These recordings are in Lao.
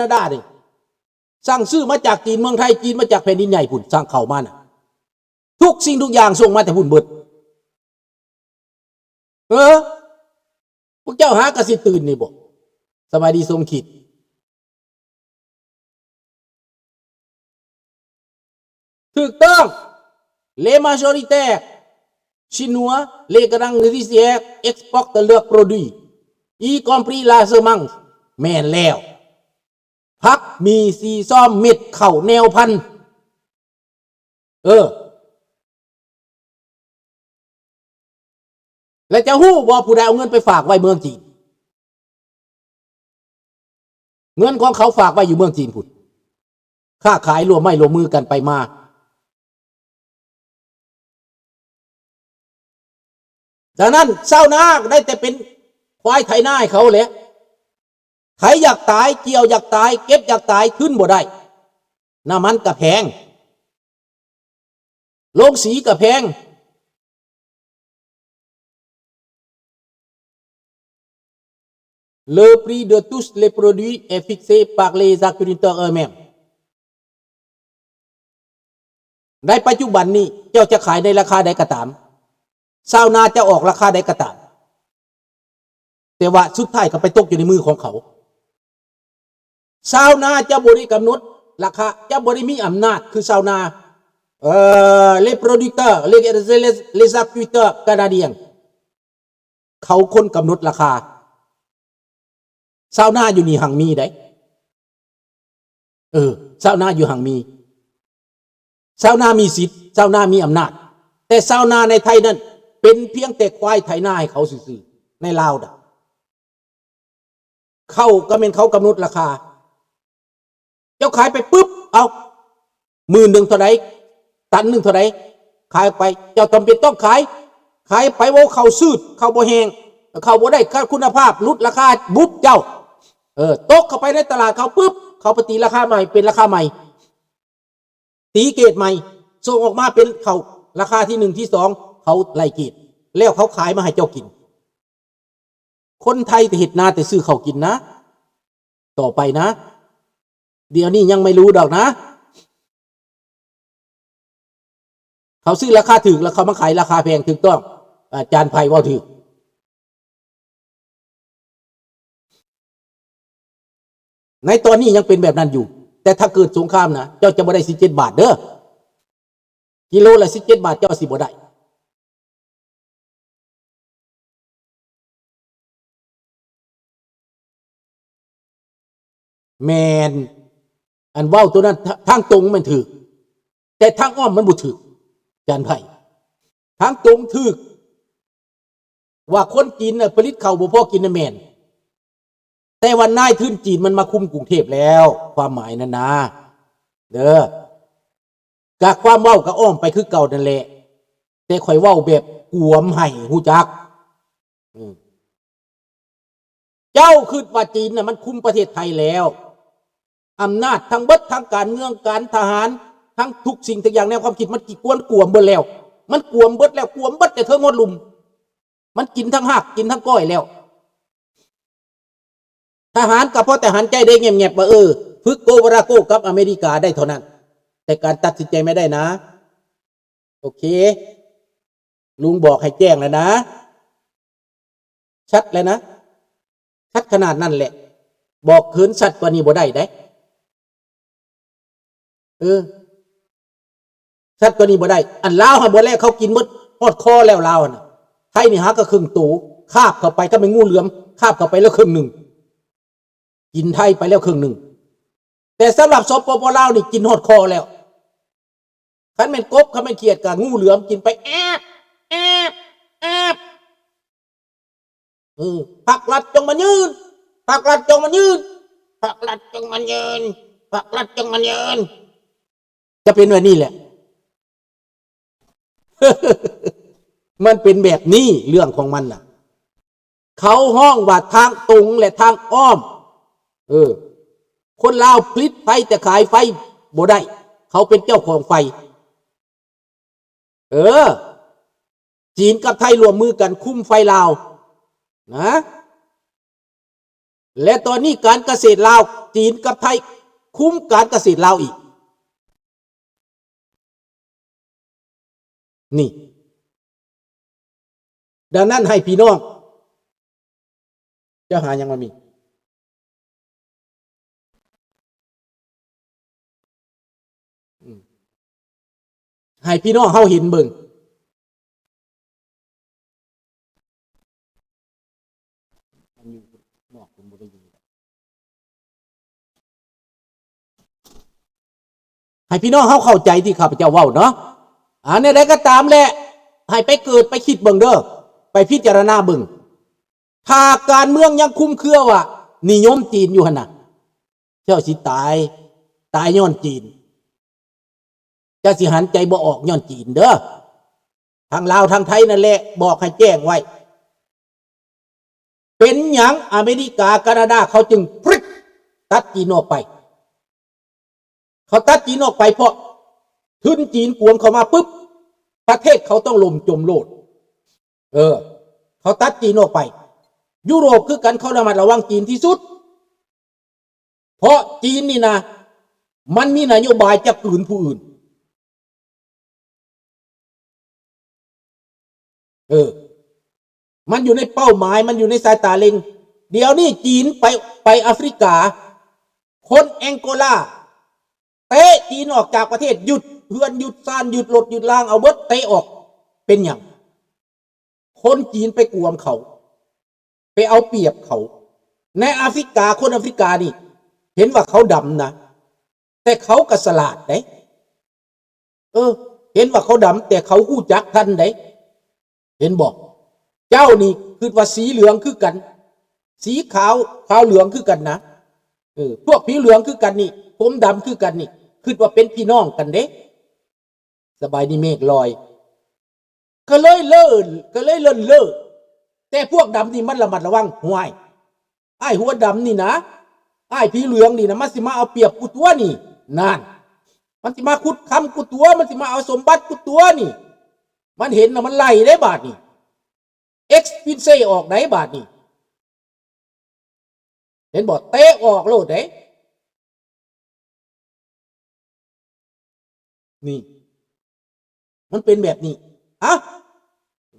ນາດານີ້ ສັ່ງຊື້ມາຈາກຈີນເມືອງໄທ, ຈີນມາຈາກແຜ່ນດິນໃຫຍ່ພຸ້ນ ສັ່ງເຂົ້າມານະ. ທຸກສິ່ງທຸກຢ່າງສົ່ງມາແຕ່ພຸ້ນເບິດ. ເອີ ພວກເຈົ້າຫາກະຊິຕື່ນນີ້ບໍ? ສະບາຍດີ ສົມຄິດ. ຖືກຕ້ອງ. Les majoritaires chinois, les grands rizières exportent leurs produits, y compris la semence. ແມ່ນແລ້ວ. ຜັກ ໝີ່ ສີຊອມ ເມັດເຂົ້າ ແນວພັນ. ເອີ ແລະ ເຈົ້າຮູ້ບໍ່ ຜູ້ໃດເອົາເງິນໄປຝາກໄວ້ເມືອງຈີນ? ເງິນຂອງເຂົາຝາກໄວ້ຢູ່ເມືອງຈີນພຸ້ນ. ຄ້າຂາຍຮ່ວມໄມ້ຮ່ວມມືກັນໄປມາ. ດັ່ງນັ້ນ ຊາວນາໄດ້ແຕ່ເປັນຄວາຍໄຖນາໃຫ້ເຂົາແຫຼະ. ໄຖຢາກຕາຍ, ກ່ຽວຢາກຕາຍ, ເກັບຢາກຕາຍ, ທຶນບໍ່ໄດ້. ນ້ຳມັນກະແພງ, ໂລງສີກະແພງ. Le prix de tous les produits est fixé par les agriculteurs eux-mêmes. ໃນປັດຈຸບັນນີ້ ເຈົ້າຈະຂາຍໃນລາຄາໃດກໍຕາມ, ຊາວນາຈະອອກລາຄາໃດກໍຕາມ, ແຕ່ວ່າສຸດທ້າຍກໍໄປຕົກຢູ່ໃນມືຂອງເຂົາ. ຊາວນາຈະບໍ່ໄດ້ກຳນົດລາຄາ, ຈະບໍ່ໄດ້ມີອຳນາດຄືຊາວນາ, ເອີ les producteurs, les, les, les agriculteurs canadiens. ເຂົາຄົນກຳນົດລາຄາ. ຊາວນາຢູ່ນີ້ຮັ່ງມີໄດ໋. ເອີ ຊາວນາຢູ່ຮັ່ງມີ. ຊາວນາມີສິດ, ຊາວນາມີອຳນາດ. ແຕ່ຊາວນາໃນໄທນັ້ນເປັນພຽງແຕ່ຄວາຍໄຖນາໃຫ້ເຂົາຊື່ໆ ໃນລາວນະ. ເຂົ້າກໍແມ່ນເຂົາກຳນົດລາຄາ. ເຈົ້າຂາຍໄປປຶບ ເອົາ ໝື່ນໜຶ່ງເທົ່າໃດ, ຕັນໜຶ່ງເທົ່າໃດ, ຂາຍອອກໄປ. ເຈົ້າຈຳເປັນຕ້ອງຂາຍ, ຂາຍໄປ ເວົ້າເຂົ້າຊືດ, ເຂົ້າບໍ່ແຫ້ງ, ເຂົ້າບໍ່ໄດ້ຄຸນນະພາບ, ຫຼຸດລາຄາບຸບເຈົ້າ. ເອີ ຕົກເຂົ້າໄປໃນຕະຫຼາດເຂົາປຶບ, ເຂົາໄປຕີລາຄາໃໝ່, ເປັນລາຄາໃໝ່, ຕີເກດໃໝ່, ສົ່ງອອກມາເປັນເຂົ້າລາຄາທີໜຶ່ງ, ທີສອງ, ເຂົາໄລ່ເກດ, ແລ້ວເຂົາຂາຍມາໃຫ້ເຈົ້າກິນ. ຄົນໄທແຕ່ເຮັດນາແຕ່ຊື້ເຂົ້າກິນນະ ຕໍ່ໄປນະ. ດຽວນີ້ຍັງໄມ່ຮູ້ດອກນະ. ເຂົາຊື້ລາຄາຖືກ ແລ້ວເຂົາມາຂາຍລາຄາແພງ, ຖືກຕ້ອງ. ອາຈານໄພເວົ້າຖືກ. ໃນຕອນນີ້ຍັງເປັນແບບນັ້ນຢູ່, ແຕ່ຖ້າເກີດສົງຄາມນະ ເຈົ້າຈະບໍ່ໄດ້ສິບເຈັດບາດເດີ້. ກິໂລລະສິບເຈັດບາດ ເຈົ້າຊິບໍ່ໄດ້. ແມ່ນ, ອັນເວົ້າໂຕນັ້ນ ທ- ທາງຕົງແມ່ນຖືກ, ແຕ່ທາງອ້ອມມັນບໍ່ຖືກ, ຈານໄພ. ທາງຕົງຖືກ ວ່າຄົນຈີນນະຜະລິດເຂົ້າບໍ່ພໍກິນນະແມ່ນ, ແຕ່ວ່ານາຍທຶນຈີນມັນມາຄຸມກຸງເທບແລ້ວ, ຄວາມໝາຍນັ້ນນາ ເດີ. ກະຄວາມເວົ້າກະອ້ອມໄປຄືເກົ່ານັ້ນແຫຼະ, ແຕ່ຂ້ອຍເວົ້າແບບກວມໃຫ້ຮູ້ຈັກ. ອືມ ເຈົ້າຄິດວ່າຈີນນະມັນຄຸມປະເທດໄທແລ້ວ? ອຳນາດທັງເບິດ, ທັງການເມືອງ, ການທະຫານ, ທັງທຸກສິ່ງທຸກຢ່າງໃນຄວາມຄິດ, ມັນກວມ, ກວມເບິດແລ້ວ. ມັນກວມເບິດແລ້ວ, ກວມເບິດແຕ່ເທິງຮອດລຸ່ມ. ມັນກິນທັງຮາກ, ກິນທັງກ້ອຍແລ້ວ. ທະຫານກໍພໍແຕ່ຫັນໃຈໄດ້ແງບໆ ວ່າ ເອີ ຝຶກໂກວາຣາໂກກັບອາເມລິກາໄດ້ເທົ່ານັ້ນ, ແຕ່ການຕັດສິນໃຈໄມ່ໄດ້ນະ. ໂອເຄ, ລຸງບອກໃຫ້ແຈ້ງແລ້ວນະ, ຊັດແລ້ວນະ, ຊັດຂະໜາດນັ້ນແຫຼະ. ບອກເຂີນຊັດກວ່ານີ້ບໍ່ໄດ້ເດ້. ເອີ ຊັດກວ່ານີ້ບໍ່ໄດ້. ອັນລາວຫັ້ນບໍ່ແລະ ເຂົາກິນໝົດຮອດຄໍແລ້ວລາວຫັ້ນນະ. ໄທນີ້ຫາກະເຄິ່ງໂຕ, ຄາບເຂົ້າໄປ ກໍແມ່ນງູເຫຼືອມ, ຄາບເຂົ້າໄປແລ້ວເຄິ່ງໜຶ່ງ, ກິນໄທໄປແລ້ວເຄິ່ງໜຶ່ງ. ແຕ່ສຳລັບ ສປປ ລາວນີ້ ກິນຮອດຄໍແລ້ວ. ຄັນແມ່ນກົບ, ຄັນແມ່ນຂຽດ ກໍງູເຫຼືອມກິນໄປແອບ ແອບ ແອບ. ເອີ ພັກລັດຈົ່ງມາຍືນ, ພັກລັດຈົ່ງມາຍືນ, ພັກລັດຈົ່ງມາຍືນ, ພັກລັດຈົ່ງມາຍືນ. ຈະເປັນແບບນີ້ແຫຼະ. ມັນເປັນແບບນີ້ເລື່ອງຂອງມັນນະ. ເຂົາຮ້ອງວ່າທາງຕົງ ແລະ ທາງອ້ອມ. ເອີ ຄົນລາວຜະລິດໄຟແຕ່ຂາຍໄຟບໍ່ໄດ້, ເຂົາເປັນເຈົ້າຂອງໄຟ. ເອີ ຈີນກັບໄທຮ່ວມມືກັນຄຸມໄຟລາວນະ. ແລະຕອນນີ້ການກະເສດລາວ ຈີນກັບໄທຄຸມການກະເສດລາວອີກ. ນີ້ ດັ່ງນັ້ນໃຫ້ພີ່ນ້ອງ ເຈົ້າຫາຫຍັງມາມີ ອືມ ໃຫ້ພີ່ນ້ອງເຮົາເຫັນເບິ່ງ ມັນຢູ່ນອກ ເພິ່ນບໍ່ໄດ້ຢູ່. ໃຫ້ພີ່ນ້ອງເຮົາເຂົ້າໃຈທີ່ຂ້າພະເຈົ້າເວົ້າເນາະ. ອາ ແນວໃດກໍຕາມແຫຼະ ໃຫ້ໄປເກີດໄປຄິດເບິ່ງເດີ ໄປພິຈາລະນາເບິ່ງ. ຖ້າການເມືອງຍັງຄຸມເຄືອວ່ານິຍົມຈີນຢູ່ຫັ້ນນະ ເຈົ້າຊິຕາຍ, ຕາຍຍ້ອນຈີນ. ເຈົ້າຊິຫັນໃຈບໍ່ອອກຍ້ອນຈີນເດີ. ທັງລາວທັງໄທນັ້ນແຫຼະ ບອກໃຫ້ແຈ້ງໄວ້. ເປັນຫຍັງອາເມລິກາ, ການາດາ ເຂົາຈຶ່ງປຶດຕັດຈີນອອກໄປ? ເຂົາຕັດຈີນອອກໄປເພາະທຶນຈີນກວມເຂົ້າມາປຶບ ປະເທດເຂົາຕ້ອງລົ້ມຈົມໂລດ. ເອີ ເຂົາຕັດຈີນອອກໄປ. ຢູໂຣບຄືກັນ ເຂົາລະມັດລະວັງຈີນທີ່ສຸດ. ເພາະຈີນນີ້ນະ ມັນມີນະໂຍບາຍຈັບກືນຜູ້ອື່ນ. ເອີ ມັນຢູ່ໃນເປົ້າໝາຍ, ມັນຢູ່ໃນສາຍຕາເລັງ. ດຽວນີ້ຈີນໄປ, ໄປອາຟຣິກາ, ຄົນແອງໂກລາ ເຕະຈີນອອກຈາກປະເທດ, ຍຶດເຮືອນ, ຍຶດຊານ, ຍຶດລົດ, ຍຶດລາງ, ເອົາເບິດ, ເຕະອອກ. ເປັນຫຍັງ? ຄົນຈີນໄປກວມເຂົາ, ໄປເອົາປຽບເຂົາ. ໃນອາຟຣິກາ, ຄົນອາຟຣິການີ້ ເຫັນວ່າເຂົາດຳນະ, ແຕ່ເຂົາກໍສະຫຼາດເດ້. ເອີ ເຫັນວ່າເຂົາດຳ, ແຕ່ເຂົາຮູ້ຈັກທັນເດ້. ເຫັນບໍ່? ເຈົ້ານີ້ຄິດວ່າສີເຫຼືອງຄືກັນ, ສີຂາວ, ຂາວເຫຼືອງຄືກັນນະ. ເອີ ພວກຜິວເຫຼືອງຄືກັນນີ້, ຜົມດຳຄືກັນນີ້, ຄິດວ່າເປັນພີ່ນ້ອງກັນເດ້. ສະບາຍດີເມກລອຍ ກໍເລີຍເລີ ກໍເລີຍເລີນເລີ. ແຕ່ພວກດຳນີ້ມັນລະມັດລະວັງ, ຫ້ວຍ ອ້າຍຫົວດຳນີ້ນະ, ອ້າຍຜິວເຫຼືອງນີ້ນະ, ມັນຊິມາເອົາປຽບກູຕົວະນີ້. ນັ້ນ ມັນຊິມາຂຸດຄຳກູຕົວະ, ມັນຊິມາເອົາສົມບັດກູຕົວະນີ້. ມັນເຫັນລະມັນໄລ່ເດ້ບາດນີ້, ເອັກສະເປນເຊອອກໄດ້ບາດນີ້. ເຫັນບໍ່? ເຕະອອກໂລດເດ້. ນີ້ ມັນເປັນແບບນີ້. ອະ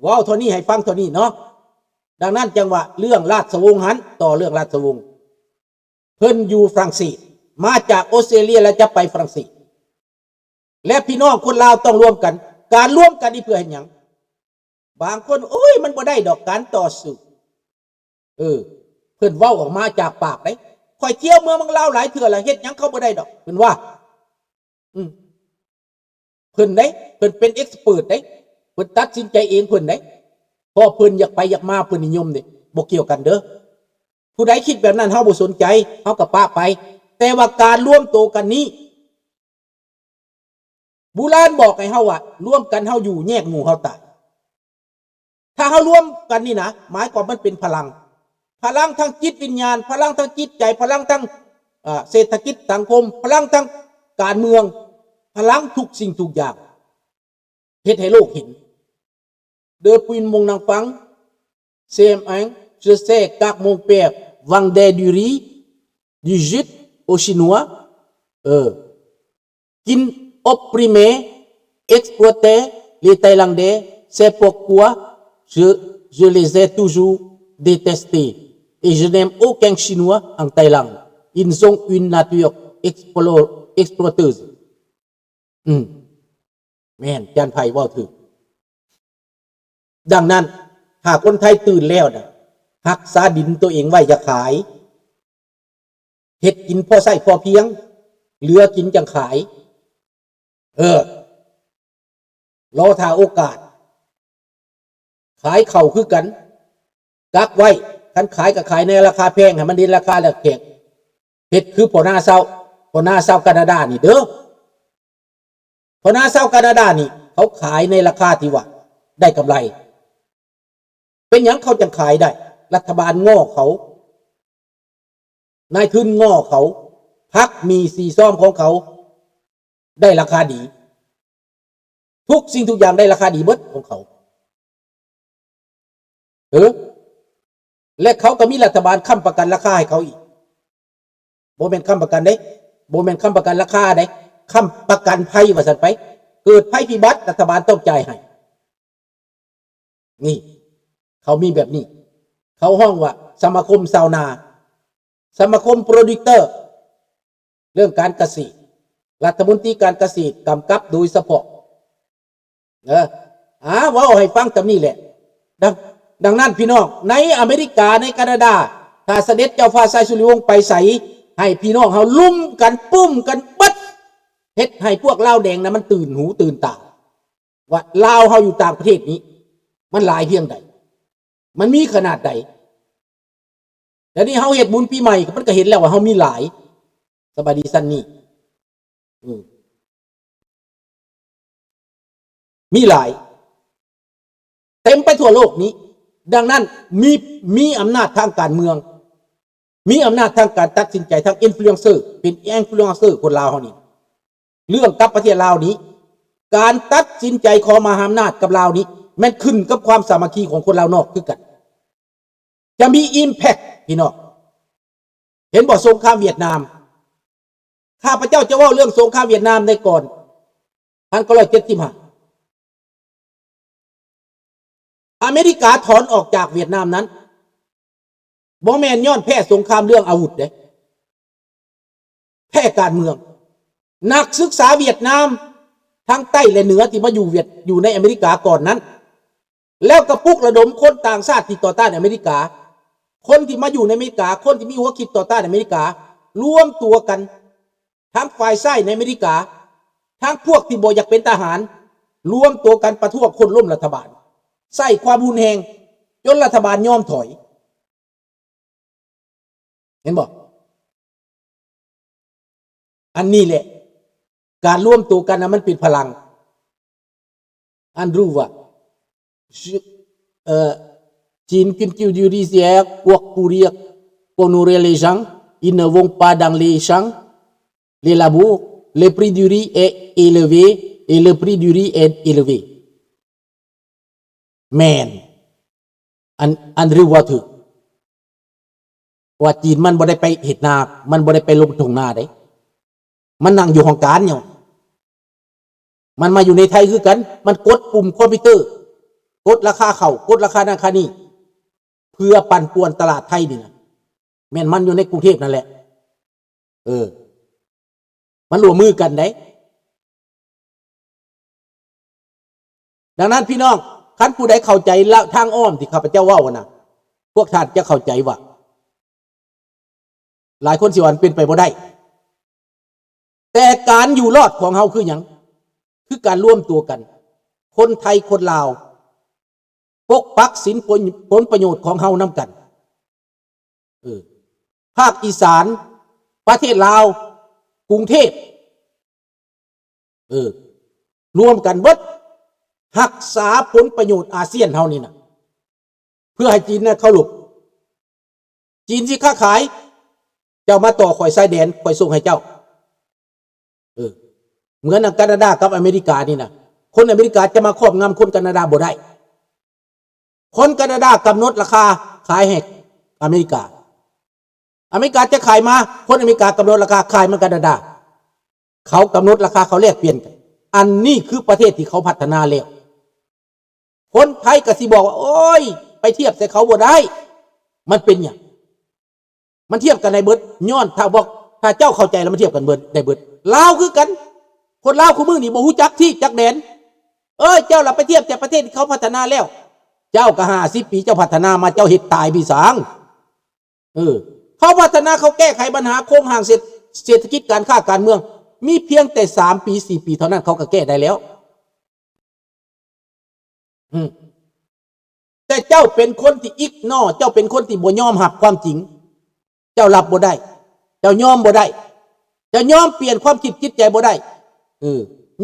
ເວົ້າເທົ່ານີ້ໃຫ້ຟັງເທົ່ານີ້ເນາະ. ດັ່ງນັ້ນຈັ່ງວ່າເລື່ອງລາຊະວົງຫັ້ນ, ຕໍ່ເລື່ອງລາຊະວົງ, ເພິ່ນຢູ່ຝຣັ່ງເສດ, ມາຈາກອອສເຕຣເລຍແລ້ວຈະໄປຝຣັ່ງເສດ, ແລະ ພີ່ນ້ອງຄົນລາວຕ້ອງລວມກັນ. ການລວມກັນນີ້ເພື່ອເຮັດຫຍັງ? ບາງຄົນ, ໂອ້ຍ ມັນບໍ່ໄດ້ດອກການຕໍ່ສູ້. ເອີ ເພິ່ນເວົ້າອອກມາຈາກປາກເດ້. ຂ້ອຍທ່ຽວເມືອງເມືອງລາວຫຼາຍເທື່ອລະ, ເຮັດຫຍັງເຂົາບໍ່ໄດ້ດອກ, ເພິ່ນວ່າ. ອືມ ເພິ່ນເດ້, ເພິ່ນເປັນເອັກສະເປີດເດ້, ເພິ່ນຕັດສິນໃຈເອງເພິ່ນເດ້. ເພາະເພິ່ນຢາກໄປຢາກມາ, ເພິ່ນນິຍົມເດ້, ບໍ່ກ່ຽວກັນເດີ. ຜູ້ໃດຄິດແບບນັ້ນ ເຮົາບໍ່ສົນໃຈ, ເຮົາກໍປະໄປ. ແຕ່ວ່າການລວມໂຕກັນນີ້ ບູຮານບອກໃຫ້ເຮົາວ່າ ລວມກັນເຮົາຢູ່, ແຍກໝູ່ເຮົາຕາຍ. ຖ້າເຮົາລວມກັນນີ້ນະ, ໝາຍຄວາມມັນເປັນພະລັງ, ພະລັງທາງຈິດວິນຍານ, ພະລັງທາງຈິດໃຈ, ພະລັງທາງ, ເອີ, ເສດຖະກິດສັງຄົມ, ພະລັງທາງການເມືອງ, ພະລັງທຸກສິ່ງທຸກຢ່າງ ເຮັດໃຫ້ໂລກເຫັນ. Depuis mon enfance, c'est un, je sais que mon père vendait du riz, du jus aux Chinois, euh, qui opprimait, exploitait les Thaïlandais. C'est pourquoi je, je les ai toujours détestés. Et je n'aime aucun Chinois en Thaïlande. Ils ont une nature explo-, exploiteuse. ອືມ ແມ່ນ ຈານໄພເວົ້າຖືກ. ດັ່ງນັ້ນ ຖ້າຄົນໄທຕື່ນແລ້ວນະ ຮັກສາດິນຕົວເອງໄວ້ ຢ່າຂາຍ, ເຮັດກິນພໍໃຊ້ພໍພຽງ, ເຫຼືອກິນຈັ່ງຂາຍ. ເອີ ລໍຖ້າໂອກາດ. ຂາຍເຂົ້າຄືກັນ, ກັກໄວ້, ຄັນຂາຍກໍຂາຍໃນລາຄາແພງ, ໃຫ້ມັນເຫັນລາຄາແລ້ວແຂກ. ເຮັດຄືພໍ່ນາຊາວ, ພໍ່ນາຊາວການາດານີ້ເດີ. ພໍ່ນາຊາວການາດານີ້ ເຂົາຂາຍໃນລາຄາທີ່ວ່າໄດ້ກຳໄລ. ເປັນຫຍັງເຂົາຈັ່ງຂາຍໄດ້? ລັດຖະບານງໍ້ເຂົາ, ນາຍທຶນງໍ້ເຂົາ, ຜັກໝີ່ສີ່ຊອມຂອງເຂົາໄດ້ລາຄາດີ. ທຸກສິ່ງທຸກຢ່າງໄດ້ລາຄາດີເບິດຂອງເຂົາ. ເອີ ແລະ ເຂົາກໍມີລັດຖະບານຄ້ຳປະກັນລາຄາໃຫ້ເຂົາອີກ. ບໍ່ແມ່ນຄ້ຳປະກັນເດ້, ບໍ່ແມ່ນຄ້ຳປະກັນລາຄາເດ້, ຄ້ຳປະກັນໄພວ່າຊັ້ນໄປ. ເກີດໄພພິບັດ ລັດຖະບານຕ້ອງຈ່າຍໃຫ້. ນີ້ ເຂົາມີແບບນີ້. ເຂົາຮ້ອງວ່າສະມາຄົມຊາວນາ, ສະມາຄົມໂປຣດິວເຕີ ເລື່ອງການກະເສດ, ລັດຖະມົນຕີການກະເສດກຳກັບໂດຍສະເພາະ. ເອີ ອາ ເວົ້າໃຫ້ຟັງສ່ຳນີ້ແຫຼະ. ດັ່ງ ດັ່ງນັ້ນພີ່ນ້ອງ, ໃນອາເມລິກາ ໃນການາດາ, ຖ້າສະເດັດເຈົ້າຟ້າຊາຍສຸລິວົງໄປໃສ, ໃຫ້ພີ່ນ້ອງເຮົາລຸມກັນ, ປຸ້ມກັນເບິດ, ເຮັດໃຫ້ພວກລາວແດງນະ ມັນຕື່ນຫູຕື່ນຕາ ວ່າລາວເຮົາຢູ່ຕ່າງປະເທດນີ້ ມັນຫຼາຍພຽງໃດ, ມັນມີຂະໜາດໃດ. ດຽວນີ້ເຮົາເຮັດບຸນປີໃໝ່ ມັນກໍເຫັນແລ້ວວ່າເຮົາມີຫຼາຍ. ສະບາຍດີຊັນນີ້ ອືມ ມີຫຼາຍ ເຕັມໄປທົ່ວໂລກນີ້. ດັ່ງນັ້ນ ມີ ມີອຳນາດທາງການເມືອງ, ມີອຳນາດທາງການຕັດສິນໃຈ, ທັງອິນຟລູເອນເຊີ ເປັນອິນຟລູເອນເຊີ ຄົນລາວເຮົານີ້ ເລື່ອງກັບປະເທດລາວນີ້, ການຕັດສິນໃຈຂໍມະຫາອຳນາດກັບລາວນີ້ ແມ່ນຂຶ້ນກັບຄວາມສາມັກຄີຂອງຄົນລາວນອກຄືກັນ. ຈະມີອິມແພັກ ພີ່ນ້ອງ. ເຫັນບໍ່ ສົງຄາມຫວຽດນາມ? ຂ້າພະເຈົ້າຈະເວົ້າເລື່ອງສົງຄາມຫວຽດນາມໃນກ່ອນ ພັນເກົ້າຮ້ອຍເຈັດສິບຫ້າ ອາເມລິກາຖອນອອກຈາກຫວຽດນາມນັ້ນ ບໍ່ແມ່ນຍ້ອນແພ້ສົງຄາມເລື່ອງອາວຸດເດ້, ແພ້ການເມືອງ. ນັກສຶກສາຫວຽດນາມທັງໃຕ້ ແລະ ເໜືອ ທີ່ມາຢູ່ຫວຽດ ຢູ່ໃນອາເມລິກາກ່ອນນັ້ນ ແລ້ວກໍປຸກລະດົມຄົນຕ່າງຊາດທີ່ຕໍ່ຕ້ານອາເມລິກາ, ຄົນທີ່ມາຢູ່ໃນອາເມລິກາ, ຄົນທີ່ມີຫົວຄິດຕໍ່ຕ້ານອາເມລິກາ ລວມຕົວກັນ, ທັງຝ່າຍຊ້າຍໃນອາເມລິກາ, ທັງພວກທີ່ບໍ່ຢາກເປັນທະຫານ, ລວມຕົວກັນປະທ້ວງໂຄ່ນລົ້ມລັດຖະບານ, ໃຊ້ຄວາມຮຸນແຮງ ຈົນລັດຖະບານຍອມຖອຍ. ເຫັນບໍ່? ອັນນີ້ແຫຼະ ການລວມໂຕກັນນະ ມັນເປັນພະລັງ. ອັນຮູ້ວ່າ ເອີ Chine culture du désert, Kokpuriak, Konoré les gens, ils ne vont pas dans les champs, les labous, le prix du riz est élevé et le prix du riz est élevé. ແມ່ນ ອັນ ອັນ Andrew ເວົ້າຖືກ ວ່າຈີນມັນບໍ່ໄດ້ໄປເຮັດນາ, ມັນບໍ່ໄດ້ໄປລົງທົ່ງນາເດ້, ມັນນັ່ງຢູ່ຫ້ອງການຢູ່. ມັນມາຢູ່ໃນໄທຄືກັນ, ມັນກົດປຸ່ມຄອມພິວເຕີ, ກົດລາຄາເຂົ້າ, ກົດລາຄານັ້ນຄ່ານີ້ ເພື່ອປັ່ນປ່ວນຕະຫຼາດໄທນີ້ນະ. ແມ່ນມັນຢູ່ໃນກຸງເທບນັ້ນແຫຼະ. ເອີ ມັນຮ່ວມມືກັນໄດ໋. ດັ່ງນັ້ນພີ່ນ້ອງ, ຄັນຜູ້ໃດເຂົ້າໃຈລະ ທາງອ້ອມທີ່ຂ້າພະເຈົ້າເວົ້ານະ, ພວກທ່ານຈະເຂົ້າໃຈວ່າ ຫຼາຍຄົນຊິວ່າມັນເປັນໄປບໍ່ໄດ້. ແຕ່ການຢູ່ລອດຂອງເຮົາຄືຫຍັງ? ຄືການລວມຕົວກັນ, ຄົນໄທຄົນລາວ ປົກປັກສິນ ຜົນ ຜົນປະໂຫຍດຂອງເຮົານຳກັນ. ເອີ ພາກອີສານ, ປະເທດລາວ, ກຸງເທບ, ເອີ ລວມກັນເບິດ, ຮັກສາຜົນປະໂຫຍດອາຊຽນເຮົານີ້ນະ, ເພື່ອໃຫ້ຈີນນະເຄົາລົບ. ຈີນຊິຄ້າຂາຍ, ເຈົ້າມາຕໍ່ຂ້ອຍຊາຍແດນ, ຂ້ອຍສົ່ງໃຫ້ເຈົ້າ. ເອີ ເໝືອນກັນການາດາກັບອາເມລິການີ້ນະ, ຄົນອາເມລິກາຈະມາຄອບງຳຄົນການາດາບໍ່ໄດ້. ຄົນການາດາກຳນົດລາຄາຂາຍໃຫ້ອາເມລິກາ, ອາເມລິກາຈະຂາຍມາ, ຄົນອາເມລິກາກຳນົດລາຄາຂາຍມາການາດາ, ເຂົາກຳນົດລາຄາ, ເຂົາແລກປ່ຽນກັນ. ອັນນີ້ຄືປະເທດທີ່ເຂົາພັດທະນາແລ້ວ. ຄົນໄທກໍຊິບອກວ່າ ໂອ້ຍ ໄປທຽບໃສ່ເຂົາບໍ່ໄດ້, ມັນເປັນຫຍັງ? ມັນທຽບກັນໄດ້ເບິດ, ຍ້ອນຖ້າບໍ່, ຖ້າເຈົ້າເຂົ້າໃຈແລ້ວມັນທຽບກັນເບິດ, ໄດ້ເບິດ. ລາວຄືກັນ, ຄົນລາວຄູ່ມື້ນີ້ບໍ່ຮູ້ຈັກທີ່ຈັກແດນ. ເອີຍ ເຈົ້າລະໄປທຽບແຕ່ປະເທດທີ່ເຂົາພັດທະນາແລ້ວ, ເຈົ້າກໍຫ້າສິບປີເຈົ້າພັດທະນາມາ, ເຈົ້າເຮັດຕາຍປີສາງ? ເອີ ເຂົາພັດທະນາ, ເຂົາແກ້ໄຂບັນຫາໂຄງຮ່າງເສດ ເສດຖະກິດ, ການຄ້າ, ການເມືອງ, ມີພຽງແຕ່ສາມປີ ສີ່ປີເທົ່ານັ້ນ ເຂົາກໍແກ້ໄດ້ແລ້ວ. ອືມ ແຕ່ເຈົ້າເປັນຄົນທີ່ອິກນໍ, ເຈົ້າເປັນຄົນທີ່ບໍ່ຍອມຮັບຄວາມຈິງ, ເຈົ້າຮັບບໍ່ໄດ້, ເຈົ້າຍອມບໍ່ໄດ້, ເຈົ້າຍອມປ່ຽນຄວາມຄິດຈິດໃຈບໍ່ໄດ້. ເອີ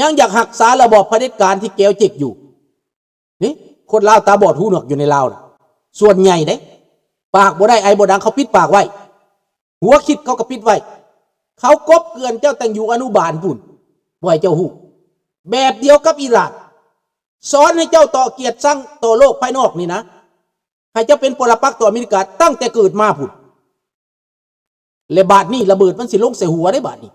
ຍັງຢາກຮັກສາລະບອບຜະເດັດການທີ່ແກວເຈັກຢູ່. ນີ້ ຄົນລາວຕາບອດຫູໜວກຢູ່ໃນລາວນະ ສ່ວນໃຫຍ່ເດ້, ປາກບໍ່ໄດ້ ໄອບໍ່ດັງ, ເຂົາປິດປາກໄວ້, ຫົວຄິດເຂົາກໍປິດໄວ້. ເຂົາກົບເກື່ອນເຈົ້າຕັ້ງຢູ່ອະນຸບານພຸ້ນ, ບໍ່ໃຫ້ເຈົ້າຮູ້. ແບບດຽວກັບອີ່ຫຼານ, ສອນໃຫ້ເຈົ້າຕໍ່ກຽດຊັງຕໍ່ໂລກພາຍນອກນີ້ນະ, ໃຫ້ເຈົ້າເປັນປໍລະປັກຕໍ່ອາເມລິກາຕັ້ງແຕ່ເກີດມາພຸ້ນ ແລະບາດນີ້ລະເບີດມັນຊິລົງໃສ່ຫົວເດ້ບາດນີ້